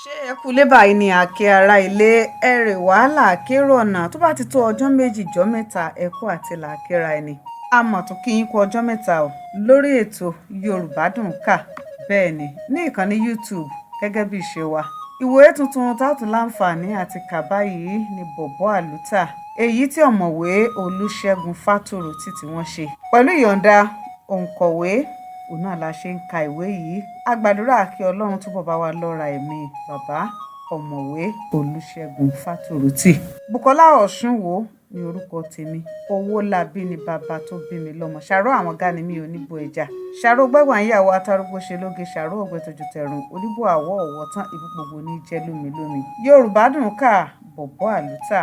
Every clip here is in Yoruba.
Ṣé ẹ kú ilé báyìí ní àkè ara ilé ẹ̀rẹ̀ wàhálà akérò ọ̀nà tó bá ti tó ọjọ́ 2 jọ́ 3 ẹ̀kú àti làákẹ́ra ẹni. A mọ̀ tó kí yín kú ọjọ́ 3 o lórí ètò Yorùbá Dùn Kà. Bẹ́ẹ̀ ni ní ìkànnì YouTube gẹ́gẹ́ bí ìṣe wa. Ìwé tuntun tá tún láǹfààní àti kà báyìí ni Bọ̀bọ́ Àlùtà, èyí tí ọ̀mọ̀wé Olúṣẹ́gun Fátórótì tí wọ́n ṣe. Pẹ̀lú ìyọ̀ǹda òǹkọ̀wé, òun náà la ṣe ń ka ìwé yìí. A gbàdúrà kí Ọlọ́run túbọ̀ bá wa lọ́ra ẹ̀mí bàbá ọ̀mọ̀wé Olúṣẹ́gun Fátórótì. Bùkọ́lá Ọ̀ṣunwó ni orúkọ tèmi. Owólabí ni bàbá tó bí mi lọ́mọ. Ṣàró àwọn gani mi ò ní bo ẹja. Ṣàró gbẹ́wà ń yàwó atarúgbó ṣe lóge. Ṣàró ọ̀gbẹ́ tójú tẹ̀rùn. Oníbò àwọ̀ ọ̀wọ́ tán ibi gbogbo ní jẹ́ lómi lómi. Yorùbá Dùn Kà, Bọ̀bọ́ Àlùtà.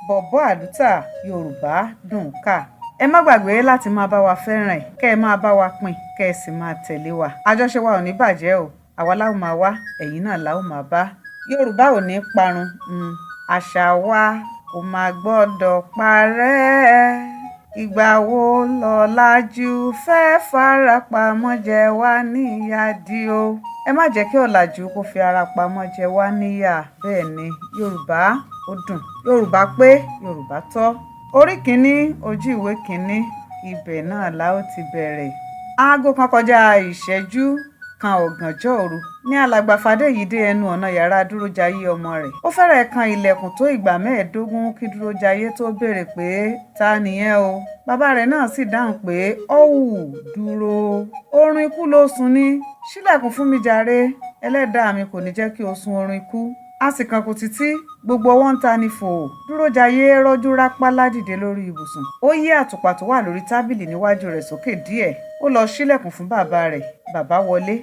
Bọ̀bọ́ Àlùtà, Yorùbá Dùn Kà. Ẹ má gbàgbé láti máa bá wa fẹ́ràn ẹ̀, kẹ́ ẹ máa bá wa pín, kẹ́ ẹ sì máa tẹ̀lé wa. Àjọṣe wa ò ní bàjẹ́ o. Àwa la ó máa wá, ẹ̀yin náà la ó máa bá. Yorùbá ò ní parun. Àṣà wa kò máa gbọ́dọ̀ parẹ́. Ìgbà wo lọ̀làjú fẹ́ farapamọ́ jẹ wá níyà dí o? Ẹ má jẹ́ kí ọ̀làjú kó fi ara pamọ́ jẹ wá níyà. Bẹ́ẹ̀ ni Yorùbá ó dùn. Yorùbá pé, Yorùbá tọ́. Orí kìíní, ojú ìwé kìíní, ibẹ̀ náà la ó ti bẹ̀rẹ̀. Aago 1 kọjá ìṣẹ́jú kan ọ̀gànjọ́ òru ní alàgbà Fàdèyí dé ẹnu ọ̀nà yàrá Dúrójayé ọmọ rẹ̀. Ó fẹ́rẹ̀ẹ́ kan ilẹ̀kùn tó ìgbà 15 kí Dúrójayé tó béèrè pé ta nìyẹn o. Bàbá rẹ̀ náà sì dáhùn pé ọ̀wù dúró. Oorun ikú ló sùn ní. Ṣílẹ̀kùn fún mi jàre. Ẹlẹ́dàá mi kò ní jẹ́ kí o sun oorun ikú. A sì kankùn títí gbogbo ọwọ́ ń ta ni fò. Dúrójayé rọ́jú rápálá dìde lórí ibùsùn. Ó yí àtùpà tó wà lórí tábìlì níwájú rẹ̀ sókè díẹ̀. Ó lọ ṣílẹ̀kùn fún bàbá rẹ̀. Bàbá wọlé.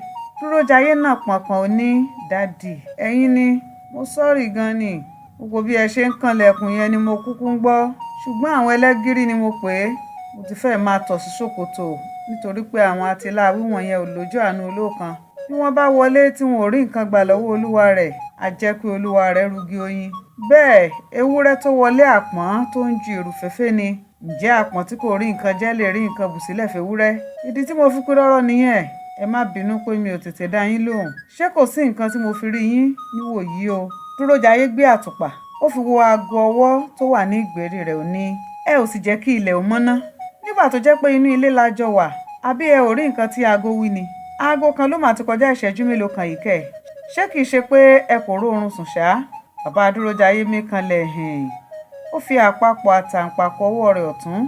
Dúrójayé náà pọnpọn ó ní, "Dádì, ẹ̀yin ni, mo sọ́ọ̀rì gan ni. Gbogbo bí ẹ ṣe ń kanlẹ̀kùn yẹn ni mo kúkú ń gbọ́. Ṣùgbọ́n àwọn ẹlẹ́gìrì ni mo pè é. Mo ti fẹ́ máa tọ̀ sí ṣòkòtò nítorí pé àwọn atiláwí wọ̀nyẹn ò lójú àánú olókan. Bí wọ́n bá wọlé tí wọn ò rí nǹkan gbà lọ́wọ́ olúwa rẹ̀, á jẹ́ pé olúwa rẹ̀ rugi oyin. Bẹ́ẹ̀ ewúrẹ́ tó wọlé àpọ́n tó ń ju ìrù féfé ni. Ǹjẹ́ àpọ́n tí kò rí nǹkan jẹ lè rí nǹkan bù sílẹ̀ fewúrẹ́? Ìdí tí mo fi pé rọ́rọ́ nìyẹn. Ẹ má bínú pé mi ò tètè dá yín lóhùn. Ṣé kò sí nǹkan tí mo fi rí yín níwòyí o?" Dúrójayé gbé àtùpà. Ó fi wo aago ọwọ́ tó wà ní ìgbèrí rẹ̀ ó ní, "Ẹ ò sì jẹ́ kí ilẹ̀ ó mọ́ná. Nígbà tó jẹ́ pé inú ilé la jọ wà, àbí ẹ ò rí nǹkan tí aago wí ni? Aago 1 ló mà ti kọjá ìṣẹ́jú mélòó kan yìí kẹ̀. Ṣé kìí ṣe pé ẹ kò róorun sùn ṣá?" Bàbá Dúrójayé mí kanlẹ̀ hìn. Ó fi àpapọ̀ àtàǹpàkò ọwọ́ rẹ̀ ọ̀tún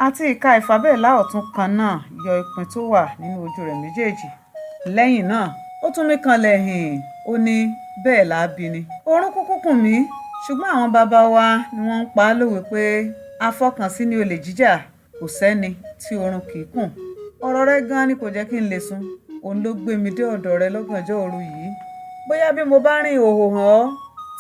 àti ìka ìfábẹ́lá ọ̀tún kan náà yọ ìpín tó wà nínú ojú rẹ̀ méjèèjì. Lẹ́yìn náà, ó tún mí kanlẹ̀ hìn. Ó ní, "Bẹ́ẹ̀ là á bi ni. Oorun kúkú kùn mí, ṣùgbọ́n àwọn bàbá wa ni wọ́n ń pa á lówe pé afọkànsí ni olè jíjà, kò sẹ́ni tí oorun kì í kùn. Ọ̀rọ̀ rẹ gan-an ni kò jẹ́ kí n lè sùn. Òun ló gbé mi dé ọ̀dọ̀ rẹ lọ́gànjọ́ òru yìí. Bóyá bí mo bá rìn ìhòhò hàn ọ́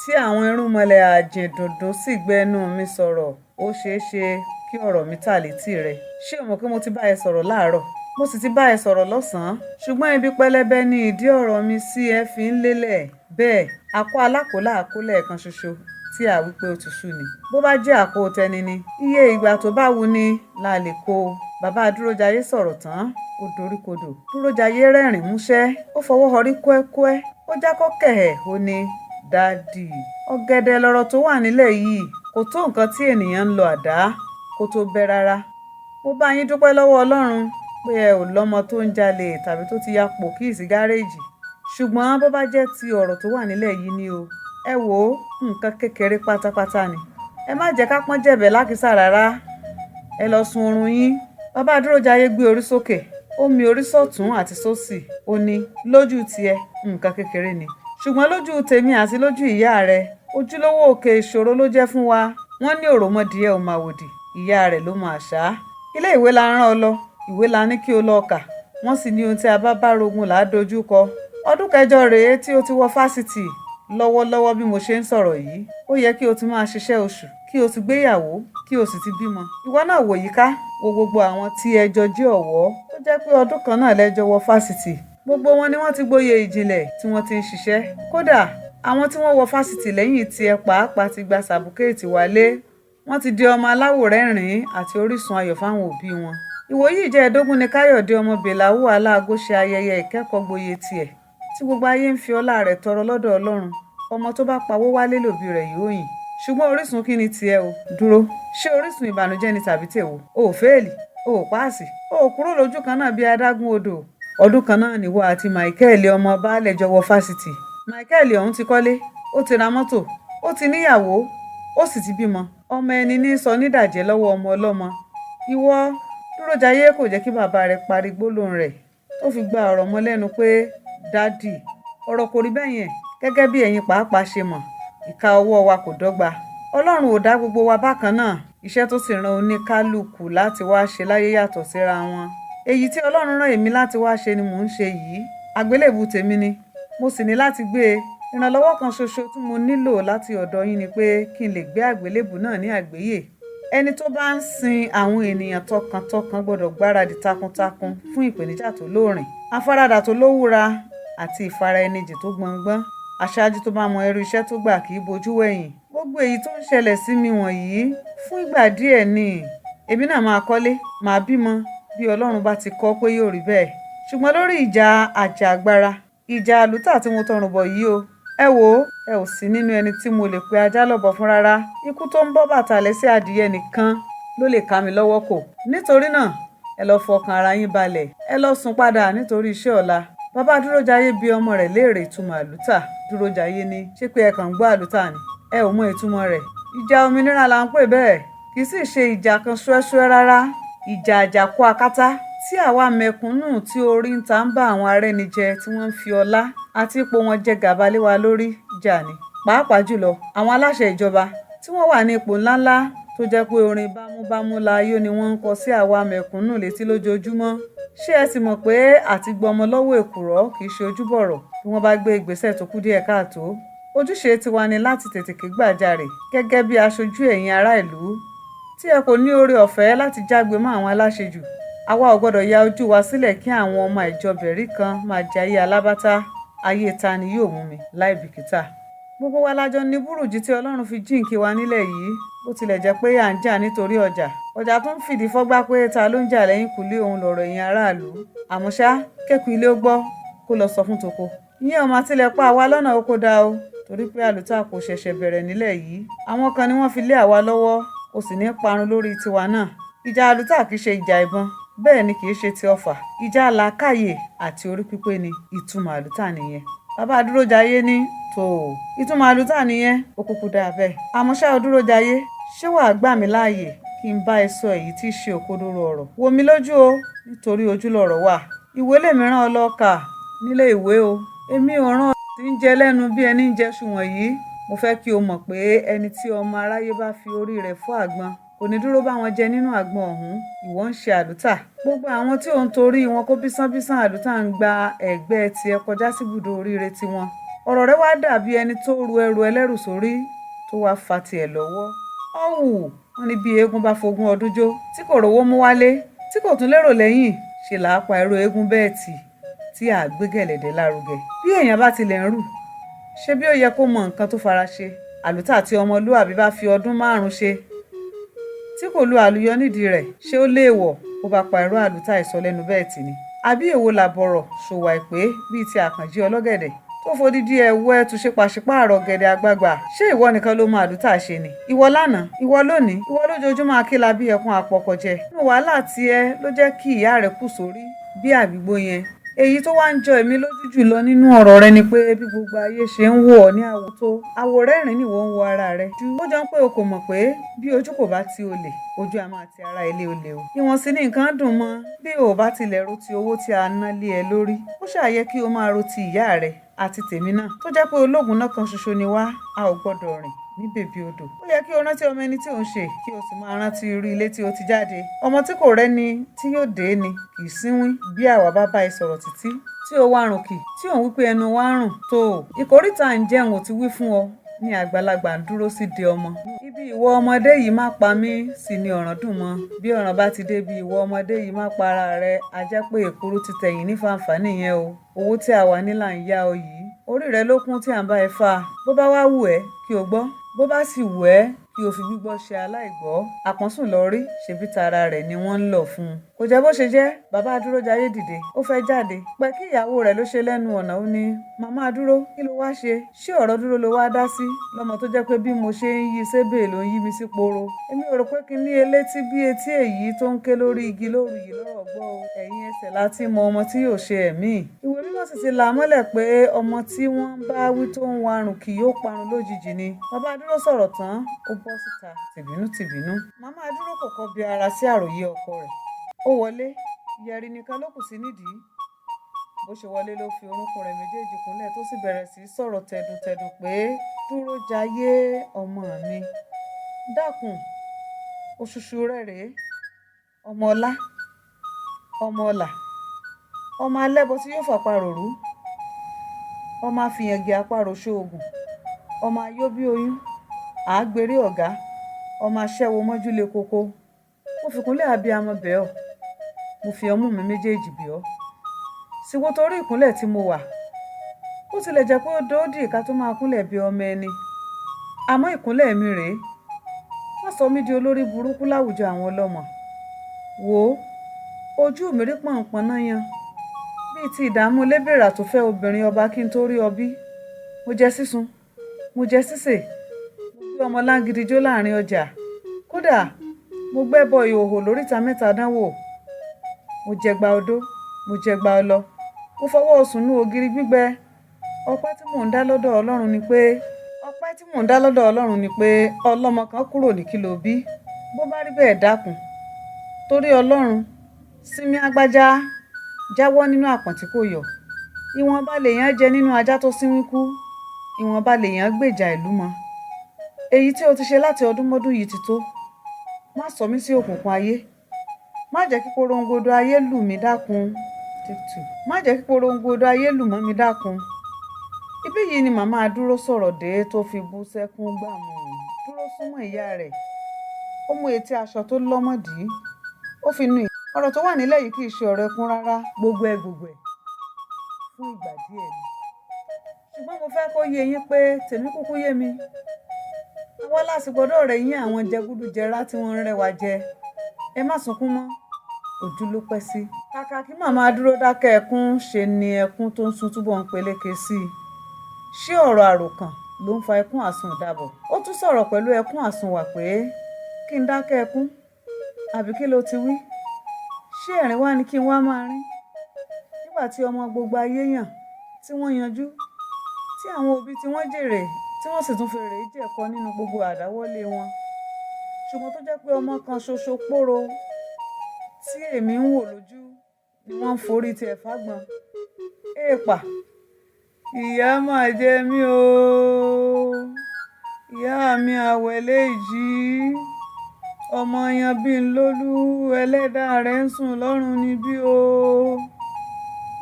tí àwọn irúnmọlẹ̀ àjìndùndún sì gbé ẹnu mi sọ̀rọ̀, ó ṣeé ṣe kí ọ̀rọ̀ mi tà létí rẹ. Ṣé o mọ̀ pé mo ti bá ẹ sọ̀rọ̀ láàárọ̀? Mo sì ti bá ẹ sọ̀rọ̀ lọ́sàn-án. Ṣùgbọ́n ibi pẹlẹbẹ ni ìdí ọ̀rọ̀ mi sí ẹ fi ń lélẹ̀. Bẹ́ẹ̀ àkó alákòólá àkólẹ̀ kan ṣoṣo tí a wí pé ó ti sú ni. Bó bá jẹ́ àkó tẹni ni, iye ìgbà tó bá wù ni la lè kó o." Bàbá Dúrójayé sọ̀rọ̀ tán, ó doríkodò. Dúrójayé rẹ́rìn-ín músẹ́, ó fọwọ́ họrí kúẹ́kúẹ́, ó jákọ́ kẹ̀hẹ̀, ó ní, "Dádì, ọ̀gẹ̀dẹ̀ lọ̀rọ̀ tó wà nílẹ̀ yìí kò tó nǹkan tí ènìyàn ń lọ àdá kó tó bẹ́ rárá. Mo bá yín dúpẹ́ lọ́wọ́ Ọlọ́run pé ẹ ò lọ́mọ tó ń jalè tàbí tó ti ya pòkí sí gáréèjì. Ṣùgbọ́n bó bá jẹ́ ti ọ̀rọ̀ tó wà nílẹ̀ yìí ni o, ẹ wò ó, nǹkan kékeré pátápátá ni. Ẹ má jẹ́ ká pọ́n jẹ̀bẹ́ lákìsà rárá. Ẹ lọ sun oorun yín." Bàbá Dúrójayé gbé orí sókè. Ó mi orí sọ́tún àti sósì. Ó ní, "Lójú tiẹ̀, nǹkan kékeré ni. Ṣùgbọ́n lójú tèmi àti lójú ìyá rẹ, ojúlówó òkè ìṣòro ló jẹ́ fún wa. Wọ́n ní òròmọdìẹ ò máa wòdì, ìyá rẹ̀ ló máa ṣá. Ilé ìwé la rán ọ lọ, ìwé la ní kí o lọ kà. Wọ́n sì ní ohun tí a bá bá rogun là á dojú kọ. Ọdún kẹjọ rèé tí o ti wọ fásitì. Lọ́wọ́lọ́wọ́ bí mo ṣe ń sọ̀rọ̀ yìí, ó yẹ kí o ti máa ṣiṣẹ́ oṣù, kí o ti gbéyàwó, kí o sì ti bímọ. Ìwọ náà wò yíká, wo gbogbo àwọn tí ẹ jọ jẹ́ ọ̀wọ́ tó jẹ́ pé ọdún kan náà lẹ jọ wọ fásitì. Gbogbo wọn ni wọ́n ti gboyè ìjìnlẹ̀ tí wọ́n ti ń ṣiṣẹ́. Kódà àwọn tí wọ́n wọ fásitì lẹ́yìn tí ẹ pàápàá ti gba sàbúkẹ́ẹ̀tì wálé. Wọ́n ti di ọmọ aláwòrẹ́rìn-ín àti orísun ayọ̀ fáwọn òbí wọn. Ìwòyí ìjẹ́ẹ̀dógún ni Káyọ̀dé ọmọ Bèláwù Aláago ṣe ayẹyẹ ìkẹ́kọ̀ọ́gboyè tiẹ̀ tí gbogbo ayé ń fi ọlá rẹ̀ tọrọ lọ́dọ̀ Ọlọ́run. Ọmọ tó bá pawó wálé lòbí rẹ̀ yóò yìn. Ṣùgbọ́n orísun kí ni tiẹ̀ o? Dúró. Ṣé orísun ìbànújẹ́ ni tàbí tèwo? O ò fẹ́ẹ̀lì, o ò páàsì, o ò kúrò lójú kan náà bí adágún odò. Ọdún kan náà nìwọ àti Michael ọmọ baálẹ̀ jọ wọ fásitì. Michael ọ̀hún ti kọ́lé, ó ti ra mọ́tò, ó ti níyàwó, ó sì ti bímọ. Ọmọ ẹni ní sọ nídàjẹ́ lọ́wọ́ ọmọ ọlọ́mọ. Ìwọ Dúrójayé kò jẹ́ kí bàbá rẹ̀ parí gbólóhùn rẹ̀ tó fi gba ọ̀rọ̀ mọ́ lẹ́nu pé, "Dádì, ọ̀rọ̀ kò rí bẹ́ẹ̀ yẹn. Gẹ́gẹ́ bí ẹ̀yin pàápàá ṣe mọ̀, ìka ọwọ́ wa kò dọ́gba. Ọlọ́run ò dá gbogbo wa bákan náà. Iṣẹ́ tó sì rán oníkálukú láti wá ṣe láyé yàtọ̀ síra wọn. Èyí tí Ọlọ́run rán èmi láti wá ṣe ni mò ń ṣe yìí. Àgbélébùú tèmi ni, mo sì ní láti gbé e. Ìrànlọ́wọ́ kan ṣoṣo tí mo nílò láti ọ̀dọ̀ yín ni pé kí n lè gbé àgbélébùú náà ní àgbéyè. Ẹni tó bá ń sin àwọn ènìyàn tọkàntọkàn gbọdọ̀ gbáradì takuntakun fún ìpèníjà tó lóòrìn, àfaradà tó lówúra àti ìfara ẹni jìn tó gbọngbọ́n. Aṣáájú tó bá mọ irú iṣẹ́ tó gbà kì í bojú wẹ̀yìn. Gbogbo èyí tó ń ṣẹlẹ̀ sí mi wọ̀nyí fún ìgbà díẹ̀ ni. Èmi náà máa kọ́lé, màá bímọ bí Ọlọ́run bá ti kọ pé yóò rí bẹ́ẹ̀. Ṣùgbọ́n lórí ìjà àjàgbara, ìjà àlùtà tí mo tọrùn bọ̀ yìí o, ẹ wò ó, ẹ ò sí nínú ẹni tí mo lè pe ajá lọ́bọ fún rárá. Ikú tó ń bọ́ bàtà lẹ́sẹ̀ adìyẹ nìkan ló lè ká mi lọ́wọ́ kò. Nítorí náà, ẹ lọ fọkàn ara yín balẹ̀, ẹ lọ sùn padà nítorí iṣẹ́ ọ̀la." Bàbá Dúrójayé bi ọmọ rẹ̀ léèrè ìtumọ̀ àlùtà. Dúrójayé ní, "Ṣé pé ẹ kàn ń gbọ́ àlùtà ni? Ẹ ò mọ ìtumọ̀ rẹ̀. Ìjà òmìnira là ń pè bẹ́ẹ̀. Kì í sì ṣe ìjà kan ṣúẹ́ṣúẹ́ rárá. Ìjà àjàkú akátá tí àwa mẹ̀kúnnù tí orí ń ta ń bá àwọn arẹ́nijẹ tí wọ́n ń fi ọlá àti ipò wọn jẹ gàba lé wa lórí jà ni. Pàápàá jùlọ àwọn aláṣẹ ìjọba tí wọ́n wà ní ipò ńláńlá tó jẹ́ pé orin bámúbámú láyò ni wọ́n ń kọ sí àwa mẹ̀kúnnù létí lójoojúmọ́. Ṣé ẹ sì mọ̀ pé àti gbọmọ lọ́wọ́ èkùrọ́ kì í ṣe ojúbọ̀rọ̀ bí wọ́n bá gbé ìgbésẹ̀ tó kú díẹ̀ káàtó? Ojúṣe tiwa ni láti tètè ké gbàjarè gẹ́gẹ́ bí aṣojú ẹ̀yin ará ìlú tí ẹ kò ní oore ọ̀fẹ́ láti jágbe mọ́ àwọn aláṣejù. Àwa ò gbọdọ̀ ya ojú wa sílẹ̀ kí àwọn ọmọ àìjọbẹ̀rí kan máa jayé alábátá. Ayé ta ni yóò mú mi láì bìkítà? Gbogbo wa la jọ ní burújí tí Ọlọ́run fi jíǹkí wa nílẹ̀ yìí. Bó tilẹ̀ jẹ́ pé à ń jà nítorí ọjà. Ọjà tó ń fìdí fọ́gbá pé ta ló ń jà lẹ́yìnkùlé òun lọ̀rọ̀ ẹ̀yin aráàlú. Àmọ́ ṣá, kéku ilé ó gbọ́ kó lọ sọ fún toko. Ìyẹn ò máa tilẹ̀ pa àwa lọ́nà oko dà o, torí pé àlùtà kò ṣẹ̀ṣẹ̀ bẹ̀rẹ̀ nílẹ̀ yìí. Àwọn kan ni wọ́n fi lé àwa lọ́wọ́, kò sì ní parun lórí tiwa náà. Ìjà àlùtà kì í ṣe ìjà ìbọn, bẹ́ẹ̀ ni kì í ṣe ti ọfà. Ìjà làákàyè àti orí pípé ni ìtumọ̀ àlùtà nìyẹn." Bàbá Dúrójayé ní, "Tòò, ìtumọ̀ àlùtà nìyẹn, ó kúkú dáa bẹ́ẹ̀. Àmọ́ ṣá o Dúrójayé, ṣé wàá gbà mí láàyè kí n bá ẹ sọ èyí tí í ṣe òkodoro ọ̀rọ̀? Wò mí lójú o, nítorí ojú lọ̀rọ̀ wà. Ìwé lèmi rán ọ lọ kà nílé ìwé o. Èmi ò rán ọ tí ń jẹ lẹ́nu bí ẹni ń jẹṣu wọ̀nyí. Mo fẹ́ kí o mọ̀ pé ẹni tí ọmọ aráyé bá fi orí rẹ̀ fọ́ àgbọn kò ní dúró bá wọn jẹ nínú àgbọn ọ̀hún. Ìwọ ń ṣe àlùtà. Gbogbo àwọn tí ò ń torí wọn kó bísánbísán àlùtà ń gba ẹ̀gbẹ́ tiẹ̀ kọjá síbùdó oríire tiwọn. Ọ̀rọ̀ rẹ wá dàbí ẹni tó ru ẹrù ẹlẹ́rù sórí tó wá fa tiẹ̀ lọ́wọ́. Ọ̀wù, wọ́n ní bí eégún bá fogún ọdún jó tí kò rówó mú wálé, tí kò tún lérò lẹ́yìn, ṣe là á pa irú eégún bẹ́ẹ̀ tì tí à gbé gẹ̀lẹ̀dẹ́ lárugẹ. Bí èèyàn bá tilẹ̀ ń rù, ṣé bí ó yẹ kó mọ nǹkan tó fara ṣe? Àlùtà tí ọmọlúàbí bá fi ọdún márùn-ún ṣe tí kò lu àlùyọ nídìí rẹ̀, ṣé ó léèwọ̀ bó bá pa irú àlùtà ìsọlẹ́nu bẹ́ẹ̀ tì ni? Àbí èwo làbọ̀rọ̀ ṣòwò àìpé bíi ti Àkànjí ọlọ́gẹ̀dẹ̀ tó fodidi ẹ̀wù ẹtù ṣe pàṣípààrọ̀ gẹ̀dẹ̀ àgbagbà? Ṣé ìwọ nìkan ló mọ àlùtà ṣe ni? Ìwọ lánàá, ìwọ lónìí, ìwọ lójoojúmọ́ akíla bí ẹkún apọkọjẹ. Inú wàhálà tiẹ̀ ló jẹ́ kí ìyá rẹ̀ kú sórí bí àgbígbó yẹn. Èyí tó wá ń jọ èmi lójú jùlọ nínú ọ̀rọ̀ rẹ ni pé bí gbogbo ayé ṣe ń wò ọ́ ní àwò tó, àwòrẹ́rìn ni ìwọ ń wo ara rẹ. Ju ó jọ ń pé o kò mọ̀ pé bí ojú kò bá ti olè, ojú a máa ti ara ilé olè o. Ìwọ̀nsí ni nǹkan dùn mọ́ bí o ò bá tilẹ̀ ro ti owó tí a ná lé ẹ lórí. Ó ṣáà yẹ kí o máa ro ti ìyá rẹ àti tèmi náà tó jẹ́ pé ológun náà kan ṣoṣo ni wá, a ò gbọdọ̀ rìn ní bèbè odò. Ó yẹ kí o rántí ọmọ ẹni tí ò ń ṣe, kí o sì máa rántí irú ilé tí o ti jáde. Ọmọ tí kò rẹ́ni tí yóò dé ni kì í sínwín bí àwa bá bá ẹ sọ̀rọ̀ títí tí o wá rùn kì, tí ò ń wí pé ẹnu wa ń rùn tó o. Ìkóríta ń jẹun ò ti wí fún ọ ní àgbàlagbà ń dúró sí de ọmọ. Ibi ìwọ ọmọdé yìí má pa mí sì ni ọ̀ràn dùn mọ́. Bí ọ̀ràn bá ti dé bí ìwọ ọmọdé yìí má pa ara rẹ, a jẹ́ pé èkuru ti tẹ̀yìn ní fàǹfà nìyẹn o. Owó tí àwa ní là ń yá ọ yìí. Orí rẹ ló kún tí à ń bá ẹ fà. Bó bá wá wù ẹ́ kí o gbọ́, bó bá sì wù ẹ́ kí o fi gbígbọ́ ṣe aláìgbọ́. Àpọ́nsùn lọ rí, ṣebí tara rẹ̀ ni wọ́n ń lọ̀ fún un. Kò Kò jẹ́ bó ṣe jẹ́. Bàbá Dúrójayé dìde, ó fẹ́ jáde. Pẹ́ kí ìyàwó rẹ̀ ló ṣe lẹ́nu ọ̀nà. Ó ní, "Màmá Dúró, kí ló wá ṣe? Ṣé ọ̀rọ̀ Dúró ló wá dá sí? Lọ́mọ tó jẹ́ pé bí mo ṣe ń yí sébè ló ń yí mi sí poro. Èmi ò rò pé kí ní elétí bí etí èyí tó ń ké lórí igi lóru yìí lọ́rọ̀ gbọ́ o. Ẹ̀yìn ẹsẹ̀ la ti mọ ọmọ tí yóò ṣe ẹ̀mí. Ìwé mímọ́ sì ti là á mọ́lẹ̀ pé ọmọ tí wọ́n bá wí tó ń warùn kì yóò parun lójijì ni." Bàbá Dúró sọ̀rọ̀ tán, ó bọ́ síta tìbínú tìbínú. Màmá Dúró kò kọbi ara sí àròyé ọkọ rẹ̀. Ó wọlé, yẹ̀rì nìkan ló kù sí nídìí. Bó ṣe wọlé ló fi orúnkún rẹ̀ méjèèjì kúnlẹ̀ tó sì bẹ̀rẹ̀ sí í sọ̀rọ̀ tẹ̀dùntẹ̀dùn pé, "Dúrójayé ọmọ mi, dákun, òṣùṣù rẹ rèé, ọmọ ọlá, ọmọ ọlà, ọmọ alẹ́bọ tí yóò fàparò rú, ọmọ àfìyàngì àparò ṣoògùn, ọmọ ayó bí oyún, àágbérí ọ̀gá, ọmọ aṣẹ́wó mọ́jú le koko. Mo fìkúnlẹ̀ abiyamọ bẹ̀ ọ́, mo fi ọmú mi méjèèjì bẹ̀ ọ́. Sì wo torí ìkúnlẹ̀ tí mo wà. Bó tilẹ̀ jẹ́ pé ó dòódì ká tó máa kúnlẹ̀ bí ọmọ ẹni, àmọ́ ìkúnlẹ̀ mi rèé. Má sọ mí di olórí burúkú láwùjọ àwọn ọlọ́mọ. Wò ó, ojú mi rí pọ̀npọ̀n náà yan bíi ti ìdààmú lébèrà tó fẹ́ obìnrin ọba kí n tó rí ọ bí. Mo jẹ sísun, mo jẹ sísè, mo gbé ọmọ láǹgídí jó láàrin ọjà. Kódà mo gbẹ́bọ ìhòhò lóríta mẹ́ta dánwò. Mo jẹgba odó, mo jẹgba ọlọ, mo fọwọ́ sùn nú ògiri gbígbẹ. Ọpẹ́ tí mò ń dá lọ́dọ̀ Ọlọ́run ni pé, ọpẹ́ tí mò ń dá lọ́dọ̀ Ọlọ́run ni pé ọlọ́mọ kan kúrò ní kí ló bí. Bó bá rí bẹ́ẹ̀, dákun, torí Ọlọ́run, sinmi agbájá, jáwọ́ nínú àpọ̀n tí kò yọ̀. Ìwọ̀nba lèèyàn jẹ nínú ajá tó sínwín kú, ìwọ̀nba lèèyàn gbèjà ìlú mọ́. Èyí tí o ti ṣe láti ọdún mọ́dún yìí ti tó. Má sọ mí sí òkùnkùn ayé. Má jẹ́ kí porongodo ayé lù mí, dákun. Take two. Má jẹ́ kí porongodo ayé lù mọ́ mi, dákun." Ibí yìí ni màmá Dúró sọ̀rọ̀ dé tó fi bú sẹ́kún gbàmù. Dúró súnmọ́ ìyá rẹ̀. Ó mú etí aṣọ tó lọ́mọdì, ó fi nu. Ọ̀rọ̀ tó wà nílẹ̀ yìí kì í ṣe ọ̀rọ̀ ẹkún rárá. Gbogbo ẹ̀ gbogbo ẹ̀ fún ìgbà díẹ̀ ni. Ṣùgbọ́n mo fẹ́ kó yé yín pé tèmi kúkú yé mi. Àwa la sì gbọ́dọ̀ rẹ̀ yín àwọn jẹgúdújẹrá tí wọ́n ń rẹ́ wa jẹ. Ẹ má sunkún mọ́, ojú ló pẹ́ sí. Kàkà kí màmá Dúró dákẹ́ ẹkún, ṣe ni ẹkún tó ń sun túbọ̀ ń peléke sí i. Ṣé ọ̀rọ̀ àròkàn ló ń fa ẹkún àsundàbọ̀? Ó tún sọ̀rọ̀ pẹ̀lú ẹkún àsunwà pé, "Kí n dákẹ́ ẹkún, àbí kí ló ti wí? Ṣé ẹ̀rín wá ni kí n wá máa rín? Nígbà tí ọmọ gbogbo ayé yàn, tí wọ́n yanjú, tí àwọn òbí tí wọ́n jèrè, tí wọ́n sì tún fèrè jẹ̀kọ nínú gbogbo àdáwọ́lé wọn. Ṣùgbọ́n tó jẹ́ pé ọmọ kan ṣoṣo poro tí èmi ń wò lójú ni wọ́n ń forí tiẹ̀ fágbọ́n. Èèpà, ìyá máa jẹ mí o. Ìyá mi àwẹ̀lé ìjì, ọmọ yan bí n lólú, ẹlẹ́dàá rẹ̀ ń sùn lọ́rùn níbí o."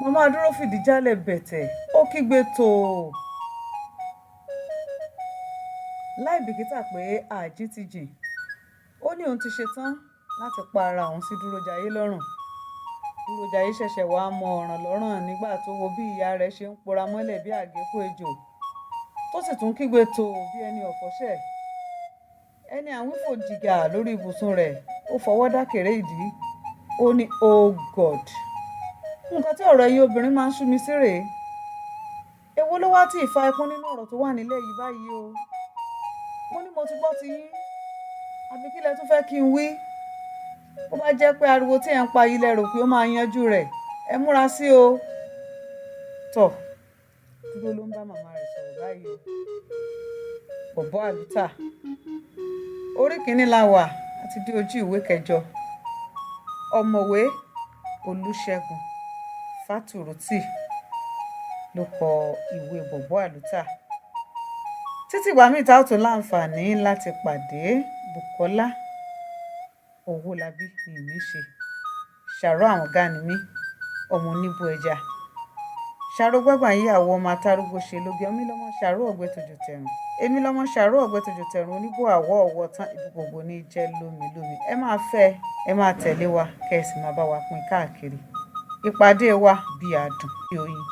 Màmá Dúró fìdí jálẹ̀ bẹ̀tẹ̀, ó kígbe tòò láì bìkítà pé ààjìn ti jìn. Ó ní òun ti ṣetán láti pa ara òun sí Dúrójayé lọ́rùn. Dúrójayé ṣẹ̀ṣẹ̀ wàá mọ ọ̀ràn lọ́rùn nígbà tó wo bí ìyá rẹ̀ ṣe ń pora mọ́lẹ̀ bí àgékù ejò, tó sì tún kígbe tòò bí ẹni ọ̀fọ̀ ṣẹ̀. Ẹni à ń wí fò jìgà lórí ibùsùn rẹ̀, ó fọwọ́ dákèrè ìdí. Ó ní, "Oh God! Nǹkan tí ọ̀rọ̀ ẹ̀yin obìnrin máa ń sú mi sí rèé. Èwo ló wá tí ì fa ẹkún nínú ọ̀rọ̀ tó wà nílẹ̀ yìí báyìí o? Mo ní mo ti gbọ́ ti yín. Àbí kí lẹ tún fẹ́ kí n wí? Bó bá jẹ́ pé ariwo tí ẹ̀ ń pa yìí lẹ rò pé ó máa yanjú rẹ̀, ẹ múra sí o." Tọ̀, Dúró ló ń bá màmá rẹ̀ sọ̀rọ̀ báyìí o. Bọ̀bọ́ Àlùtà. Orí kìíní la wà àti dé ojú ìwé kẹjọ. Ọ̀mọ̀wé Olúṣẹ́gun Fátúrútì ló kọ ìwé Bọ̀bọ́ Àlùtà. Títí ìgbà míì tá ó tún láǹfààní láti pàdé, Bùkọ́lá Owólabí ni èmi ń ṣe. Ṣàró àwọn ọ̀gá ni mí, ọmọ oníbú ẹja. Ṣàró gbọ́gbà yíyàwó ọmọ atárúgbó ṣe lóge. Ọmọ lọ́mọ ṣàró ọ̀gbẹ́ tòjò tẹ̀rùn. Èmi lọ́mọ ṣàró ọ̀gbẹ́ tòjò tẹ̀rùn oníbú àwọ̀ ọ̀wọ́ tán ibi gbogbo ní jẹ́ lómi lómi. Ẹ máa fẹ́, ẹ máa tẹ̀lé wa, kẹ́ ẹ sì máa bá wa pín káàkiri. Ìpàdé wa bí adùn bí oyin.